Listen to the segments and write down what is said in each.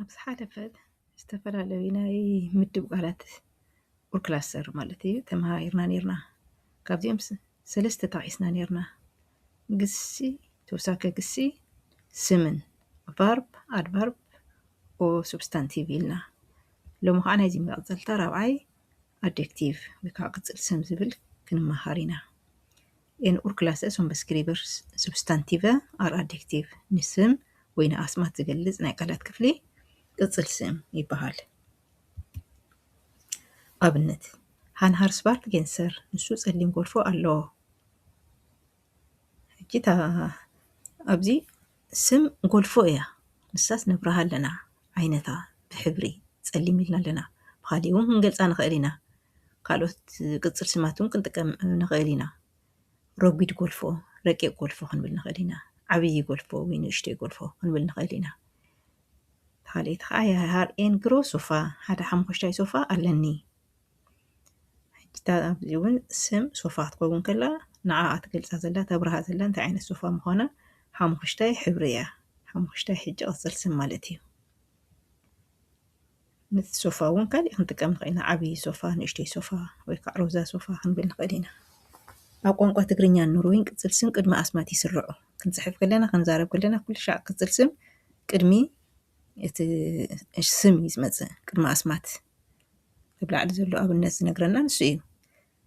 ኣብ ዝሓለፈ ዝተፈላለዩ ናይ ምድብ ቃላት ኡርክላሰር ማለት እዩ ተመሃሪርና ነርና። ካብዚኦም ስ- ሰለስተ ጠቒስና ነርና። ግሲ፣ ተውሳከ ግሲ፣ ስምን፣ ቨርብ፣ ኣድቨርብ፣ ኦ ሱብስታንቲቭ ኢልና። ሎሚ ከዓ ናይዚ መቐፀልታ ራብዓይ ኣድጀክቲቭ ወይ ከዓ ቅፅል ስም ዝብል ክንመሃር ኢና። En Urklasse som beskriver substantive er adjektiv። ንስም ወይ ንኣስማት ዝገልጽ ናይ ቃላት ክፍሊ ቅጽል ስም ይበሃል። ኣብነት፣ Han har svart genser፣ ንሱ ጸሊም ጎልፎ ኣለዎ። ሕጂ እታ ኣብዚ ስም ጎልፎ እያ። ንሳስ ነብርሃ ኣለና ዓይነታ ብሕብሪ ጸሊም ኢልና ኣለና። ብኻሊእ እውን ክንገልጻ ንኽእል ኢና። ካልኦት ቅጽል ስማት እውን ክንጥቀም ንኽእል ኢና። ረጒድ ጎልፎ፣ ረቂቕ ጎልፎ ክንብል ንኽእል ኢና። ዓብዪ ጎልፎ ወይ ንእሽተይ ጎልፎ ክንብል ንኽእል ኢና። ካልኣይቲ ከዓ፣ Jeg har en grå sofa፣ ሓደ ሓሙኽሽታይ ሶፋ ኣለኒ። ሕጂ እታ ኣብዚ እውን ስም ሶፋ ክትከውን ከላ ንዓኣ ትገልጻ ዘላ ተብርሃ ዘላ እንታይ ዓይነት ሶፋ ምዃና ሓሙኽሽታይ ሕብሪ እያ። ሓሙኽሽታይ ሕጂ ቅጽል ስም ማለት እዩ። ነቲ ሶፋ እውን ካሊእ ክንጥቀም ንኽእል ኢና። ዓብዪ ሶፋ፣ ንእሽተይ ሶፋ ወይ ከዓ ሮዛ ሶፋ ክንብል ንኽእል ኢና። ኣብ ቋንቋ ትግርኛን ኖርወይን ቅጽል ስም ቅድሚ ኣስማት ይስርዑ። ክንጽሕፍ ከለና ክንዛረብ ከለና ኩሉ ሻዕ ቅጽል ስም ቅድሚ እቲ ስም እዩ ዝመጽእ፣ ቅድሚ ኣስማት። ኣብ ላዕሊ ዘሎ ኣብነት ዝነግረና ንሱ እዩ።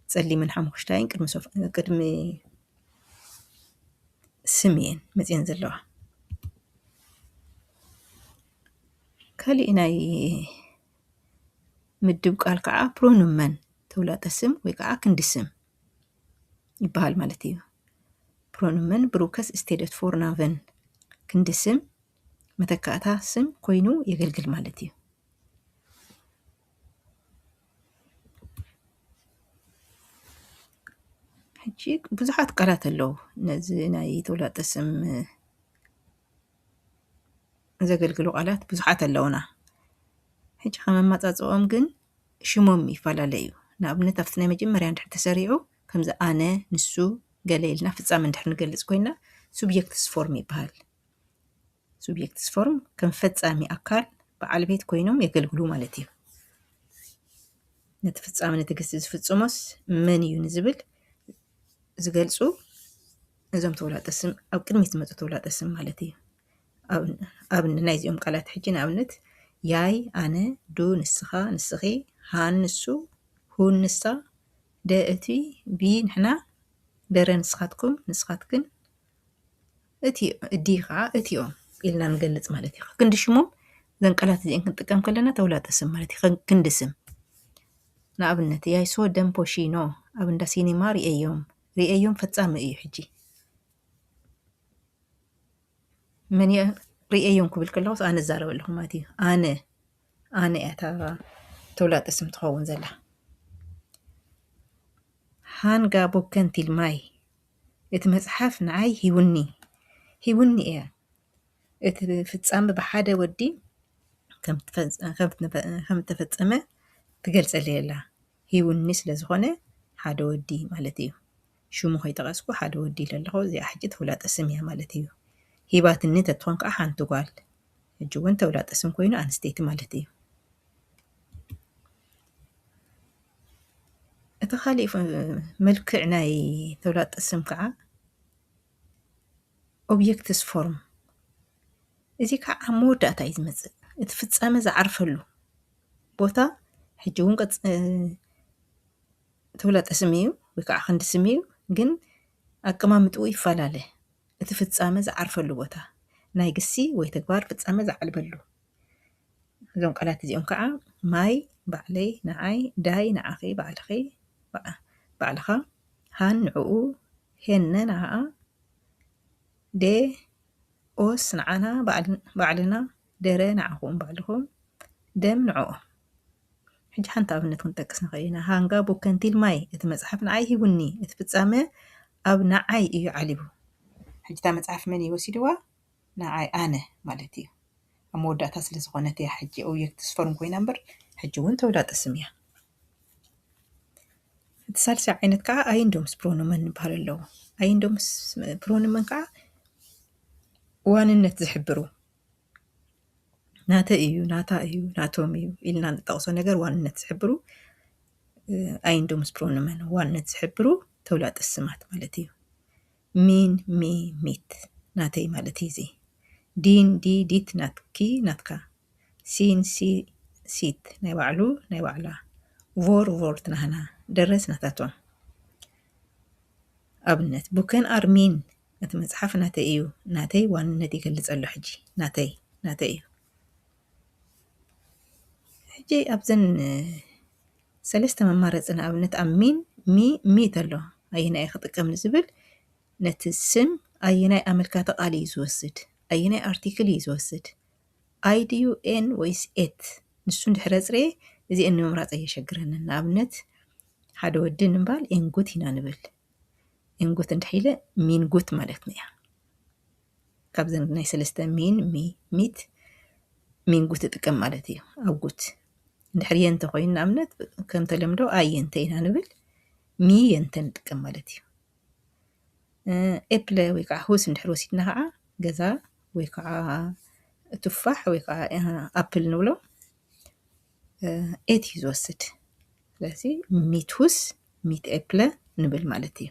ጸሊምን ሓሙኽሽታይን ቅድሚ ሶፋ ቅድሚ ስም እየን መጽየን ዘለዋ። ካሊእ ናይ ምድብ ቃል ከዓ ፕሮኑመን ተውላጠ ስም ወይ ከዓ ክንዲ ስም ይበሃል ማለት እዩ። Pronomen brukes i stedet for navn። ክንዲ ስም መተካእታ ስም ኮይኑ የገልግል ማለት እዩ። ሕጂ ብዙሓት ቃላት ኣለዉ ነዚ ናይ ተውላጠ ስም ዘገልግሉ ቃላት ብዙሓት ኣለውና። ሕጂ ከም ኣመጻጽኦም ግን ሽሞም ይፈላለ እዩ። ንኣብነት ኣብቲ ናይ መጀመርያ እንድሕር ተሰሪዑ ከምዚ ኣነ፣ ንሱ፣ ገለ ኢልና ፍጻመ እንድሕር ንገልጽ ኮይና ሱብጀክትስ ፎርም ይበሃል። ሱብጀክትስ ፎርም ከም ፈጻሚ ኣካል በዓል ቤት ኮይኖም የገልግሉ ማለት እዩ። ነቲ ፍጻመ ነቲ ግሲ ዝፍጽሞስ መን እዩ ንዝብል ዝገልጹ እዞም ተውላጠ ስም ኣብ ቅድሚት ዝመፁ ተውላጠ ስም ማለት እዩ። ኣብን ናይዚኦም ቃላት ሕጂ ንኣብነት ያይ ኣነ፣ ዱ ንስኻ ንስኺ፣ ሃን ንሱ፣ ሁን ንሳ፣ ደ እቲ፣ ቢ ንሕና፣ ደረ ንስኻትኩም ንስኻትክን፣ እቲ ዲ ከዓ እቲኦም ኢልና ንገልፅ ማለት እዩ። ክንዲ ሽሞም እዘን ቃላት እዚአን ክንጥቀም ከለና ተውላጠ ስም ማለት እዩ። ክንዲ ስም ንኣብነት ያይ ሶ ደምፖ ሺኖ ኣብ እንዳ ሲኒማ ሪኤዮም። ሪኤዮም ፈፃሚ እዩ። ሕጂ መን ሪኤዮም ክብል ከለኹስ ኣነ እዛረብ ኣለኹ ማለት እዩ። ኣነ ኣነ እያ እታ ተውላጠ ስም ትኸውን ዘላ። ሃንጋ ቦከን ቲልማይ እቲ መፅሓፍ ንዓይ ሂውኒ ሂውኒ እያ። እቲ ፍጻመ ብሓደ ወዲ ከም እተፈጸመ ትገልጸለይ ኣላ። ሂውኒ ስለ ዝኾነ ሓደ ወዲ ማለት እዩ። ሽሙ ከይጠቐስኩ ሓደ ወዲ ኢለ ኣለኹ። እዚኣ ሕጂ ተውላጠ ስም እያ ማለት እዩ። ሂባትኒ ተትኾን ከዓ ሓንቲ ጓል። ሕጂ እውን ተውላጠ ስም ኮይኑ ኣንስተይቲ ማለት እዩ። እቲ ካሊእ መልክዕ ናይ ተውላጠ ስም ከዓ ኦብጀክትስ ፎርም። እዚ ከዓ ኣብ መወዳእታ እዩ ዝመፅእ። እቲ ፍፃመ ዝዓርፈሉ ቦታ ሕጂ እውን ተውላጠ ስም እዩ ወይ ከዓ ክንዲ ስም እዩ፣ ግን ኣቀማምጥኡ ይፈላለ። እቲ ፍፃመ ዝዓርፈሉ ቦታ ናይ ግሲ ወይ ተግባር ፍፃመ ዝዓልበሉ። እዞም ቃላት እዚኦም ከዓ ማይ፣ ባዕለይ፣ ንዓይ፣ ዳይ፣ ንዓኺ፣ ባዕልኺ፣ ባዕልኻ፣ ሃን፣ ንዕኡ፣ ሄነ፣ ንዓኣ፣ ዴ፣ ኦስ፣ ንዓና፣ ባዕልና፣ ደረ፣ ንዓኹም፣ ባዕልኹም፣ ደም፣ ንዕኦም። ሕጂ ሓንቲ ኣብነት ክንጠቅስ ንኽእል ኢና። ሃንጋ ቡከንቲል ማይ፣ እቲ መጽሓፍ ንዓይ ሂቡኒ። እቲ ፍጻመ ኣብ ንዓይ እዩ ዓሊቡ። ሕጂ እታ መጽሓፍ መን እዩ ወሲድዋ? ንዓይ፣ ኣነ ማለት እዩ። ኣብ መወዳእታ ስለ ዝኾነት እያ ሕጂ ኦብጀክትስ ፎርም ኮይና እምበር፣ ሕጂ እውን ተውላጠ ስም እያ። እቲ ሳልሳይ ዓይነት ከዓ ኣይንዶምስ ፕሮኖመን ይበሃል ኣለዉ። ኣይንዶምስ ፕሮኖመን ከዓ ዋንነት ዝሕብሩ። ናተይ እዩ፣ ናታ እዩ፣ ናቶም እዩ ኢልና ንጠቕሶ ነገር ዋንነት ዝሕብሩ ኣይንዶምስ ፕሮኖመን፣ ዋንነት ዝሕብሩ ተውላጠ ስማት ማለት እዩ። ሚን፣ ሚ፣ ሚት ናተይ ማለት እዩ። እዚ ዲን፣ ዲ፣ ዲት ናትኪ፣ ናትካ። ሲን፣ ሲ፣ ሲት ናይ ባዕሉ፣ ናይ ባዕላ። ቮር፣ ቮርት ናህና። ደረስ ናታቶም። ኣብነት፣ ቡከን ኣር ሚን፣ እቲ መጽሓፍ ናተይ እዩ። ናተይ ዋንነት ይገልጽ ኣሎ ሕጂ። ናተይ፣ ናተይ እዩ። ሕጂ ኣብዘን ሰለስተ መማረፂ ንኣብነት ኣብ ሚን፣ ሚ፣ ሚት ኣሎ። ኣየናይ ክጥቀም ንዝብል ነቲ ስም ኣየናይ ኣመልካቲ ቃል እዩ ዝወስድ? ኣየናይ ኣርቲክል እዩ ዝወስድ? ኣይ ድዩ ኤን ወይስ ኤት? ንሱ እንድሕር ኣፅርየ እዚአን ንምምራፅ ኣየሸግረንን። ንኣብነት ሓደ ወዲ ንምባል ኤንጉት ኢና ንብል። ኤንጉት እንድሕር ኢለ ሚንጉት ማለት እያ። ካብዘን ናይ ሰለስተ ሚን፣ ሚ፣ ሚት ሚንጉት እጥቀም ማለት እዩ። ኣብ ጉት እንድሕር የንተ ኮይኑ ንኣብነት ከም ተለምዶ ኣየንተ ኢና ንብል፣ ሚ የንተ ንጥቀም ማለት እዩ። ኤፕለ ወይ ከዓ ሁስ እንድሕር ወሲድና ከዓ ገዛ ወይ ከዓ ቱፋሕ ወይ ከዓ ኣፕል ንብሎ ኤት እዩ ዝወስድ። ስለዚ ሚት ሁስ ሚት ኤፕለ ንብል ማለት እዩ።